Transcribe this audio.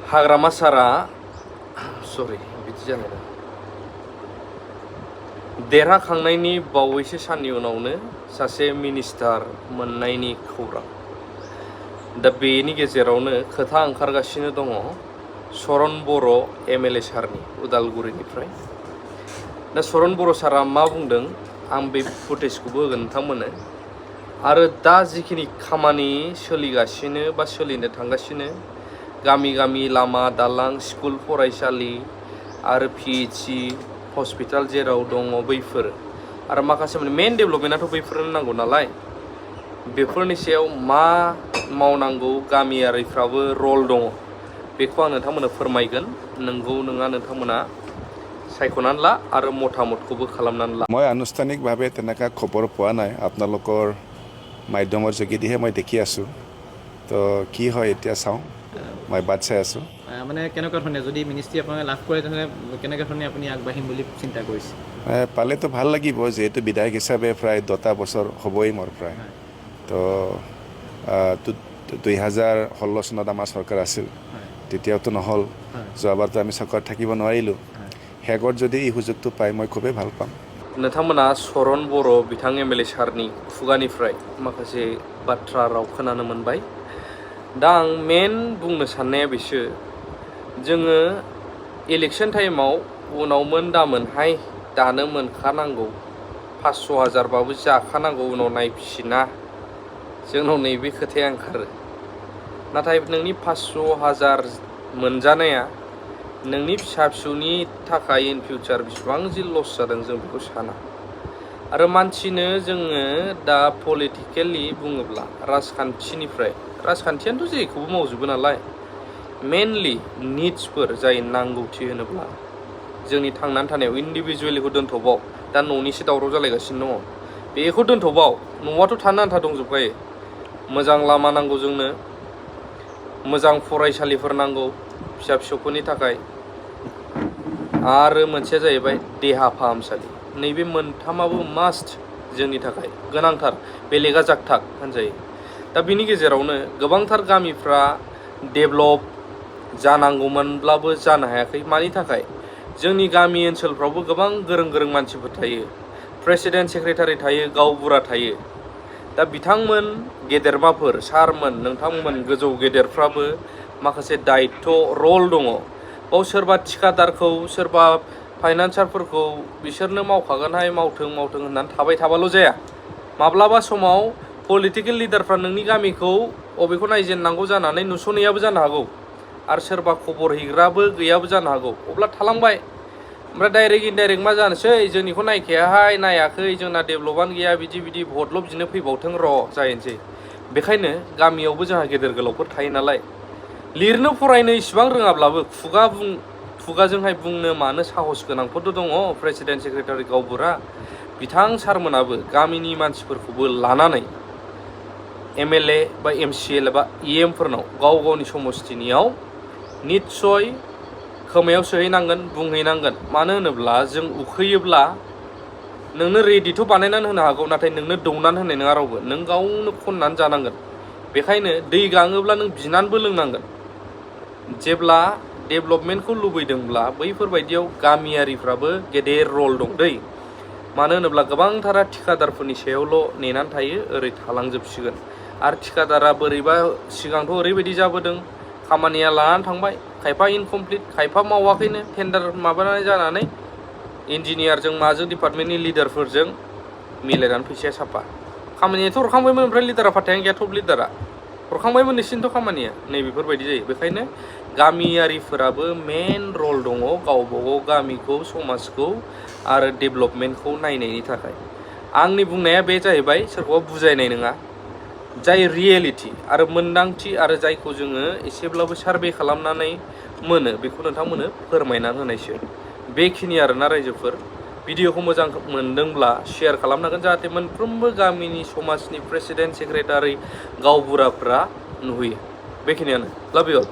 हाग्रामा सारा सरि बिदि जानाय नङा देरहाखांनायनि बावैसो साननि उनावनो सासे मिनिस्टार मोननायनि खौरां दा बेनि गेजेरावनो खोथा ओंखारगासिनो दङ सरन बर' एमएलए सारनि उदालगुरिनिफ्राय दा सरन बर' सारा मा बुंदों आं बे फुटेजखौबो होगोन नोंथांमोननो आरो दा जिखिनि खामानि सोलिगासिनो बा सोलिनो थांगासिनो गामि गामि लामा दालां स्कुल फरायसालि आरो पिएचसि हस्पिटाल जेराव दङ बैफोर आरो माखासे मेन डेभेलपमेन्टआथ' बैफोरनो नांगौ नालाय बेफोरनि सायाव मा मावनांगौ गामियारिफ्राबो रल दङ बेखौ आं नोंथांमोननो फोरमायगोन नंगौ नङा नोंथांमोना सायख'नानै ला आरो मतामतखौबो खालामनानै ला। মই আনুষ্ঠানিকভাৱে তেনেকুৱা খবৰ পোৱা নাই আপোনালোকৰ মাধ্যমৰ যোগেদিহে মই দেখি আছোঁ তো কি হয় এতিয়া চাওঁ মই বাট চাই আছোঁ মানে কেনেকুৱা ধৰণে যদি মিনিষ্ট্ৰী আপোনালোকে লাভ কৰে তেনেহ'লে কেনেকুৱা ধৰণে আপুনি আগবাঢ়িম বুলি চিন্তা কৰিছে পালেতো ভাল লাগিব যিহেতু বিধায়ক হিচাপে প্ৰায় 10টা বছৰ হ'বই মোৰ প্ৰায় তো 2016 চনত আমাৰ চৰকাৰ আছিল তেতিয়াওতো নহ'ল যোৱাবাৰতো আমি চৰকাৰত থাকিব নোৱাৰিলোঁ হেগত যদি এই সুযোগটো পাই মই খুবেই ভাল পাম नोंथांमोना सरन बर' बिथां एमएलए सारनि खुगानिफ्राय माखासे बाथ्रा राव खोनानो मोनबाय दा आं मेन बुंनो साननाया बेसो जोङो इलेक्शन टाइमाव उनाव मोन दामोनहाय दानो मोनखानांगौ 500,000 बाबो जाखानांगौ उनाव नायफिना जोंनाव नैबे खोथाया ओंखारो नाथाय नोंनि 500,000 मोनजानाया नोंनि फिसा फिसौनि थाखाय इन फिउचार बिसिबां जि लस जादों जों बेखौ साना आरो मानसिनो जोङो दा पलिटिकेलि बुङोब्ला राजखान्थिनिफ्राय राजखान्थियानोथ' जेखौबो मावजोबो नालाय मेनलि निड्सफोर जाय नांगौथि होनोब्ला जोंनि थांनानै थानायाव इन्डिभिजुवेलिखौ दोनथ'बाव दा न'निसो दावराव जालायगासिनो दङ बेखौ दोनथ'बाव न'आथ' थानो आन्था दंजोबखायो मोजां लामा नांगौ जोंनो मोजां फरायसालिफोर नांगौ फिसा फिसौफोरनि थाखाय आरो मोनसेया जाहैबाय देहा फाहामसालि नैबे मोनथामाबो मास्ट जोंनि थाखाय गोनांथार बेलेगा जागथाग होनजायो दा बिनि गेजेरावनो गोबांथार गामिफ्रा डेभेलप जानांगौमोनब्लाबो जानो हायाखै मानि थाखाय जोंनि गामि ओनसोलफ्रावबो गोबां गोरों गोरों मानसिफोर थायो प्रेसिडेन्ट सेक्रेटारि थायो गावबुरा थायो दा बिथांमोन गेदेरमाफोर सारमोन नोंथांमोन गोजौ गेदेरफ्राबो माखासे दायित्व रल दङ बाव सोरबा थिकादारखौ सोरबा फाइनान्सारफोरखौ बिसोरनो मावखागोनहाय मावथों होननानै थाबाय थाबाल' जाया माब्लाबा समाव पलिटिकेल लिडारफ्रा नोंनि गामिखौ अबेखौ नायजेननांगौ जानानै नुस'नैयाबो जानो हागौ आरो सोरबा खबर हैग्राबो गैयाबो जानो हागौ अब्ला थालांबाय ओमफ्राय डाइरेक्ट इनडाइरेक्ट मा जानोसै जोंनिखौ नायखायाहाय नायाखै जोंना डेभेलपआनो गैया बिदि भटल' बिदिनो फैबावथों र' जाहैनोसै बेखायनो गामियावबो जोंहा गेदेर गोलावफोर थायो नालाय लिरनो फरायनो इसिबां रोङाब्लाबो खुगाजोंहाय बुंनो मानो साहस गोनांफोरथ' दङ प्रेसिडेन्ट सेक्रेटारि गावबुरा बिथां सारमोनाबो गामिनि मानसिफोरखौबो लानानै एमएलए बा एमसिएल बा इएमफोरनाव गाव गावनि समस्थिनियाव निस्सय खोमायाव सोहैनांगोन बुंहैनांगोन मानो होनोब्ला जों उखैयोब्ला नोंनो रेडिथ' बानायनानै होनो हागौ नाथाय नोंनो दौनानै होनाय नङा रावबो नों गावनो खननानै जानांगोन बेखायनो दै गाङोब्ला नों बिनानैबो लोंनांगोन जेब्ला डेभेलपमेन्टखौ लुबैदोंब्ला बैफोरबायदियाव गामियारिफ्राबो गेदेर रल दं दै मानो होनोब्ला गोबांथारा थिकादारफोरनि सायावल' नेनानै थायो ओरै थालांजोबसिगोन आरो थिकादारा बोरैबा सिगांथ' ओरैबायदि जाबोदों खामानिया लानानै थांबाय खायफा इनकमप्लिट खायफा मावाखैनो टेन्डार माबानानै जानानै इन्जिनियारजों माजों डिपार्टमेन्टनि लिडारफोरजों मिलायनानै फैसाया साफा खामानियाथ' हरखांबायमोन ओमफ्राय लिडारा फाथायानो गैया टप लिडारा हरखांबायमोन निसिन्थ' खामानिया नैबेफोरबायदि जायो बेखायनो गामियारिफोराबो मेन रल दङ गावबागाव गामिखौ समाजखौ आरो डेभेलपमेन्टखौ नायनायनि थाखाय आंनि बुंनाया बे जाहैबाय सोरखौबा बुजायनाय नङा जाय रियेलिटि आरो मोन्दांथि आरो जायखौ जोङो एसेब्लाबो सार्भे खालामनानै मोनो बेखौ नोंथांमोननो फोरमायनानै होनायसो बेखिनि आरोना रायजोफोर भिडिअखौ मोजां मोनदोंब्ला शेयार खालामनांगोन जाहाथे मोनफ्रोमबो गामिनि समाजनि प्रेसिडेन्ट सेक्रेटारि गावबुराफ्रा नुहैयो बेखिनियानो लाभ इउ अल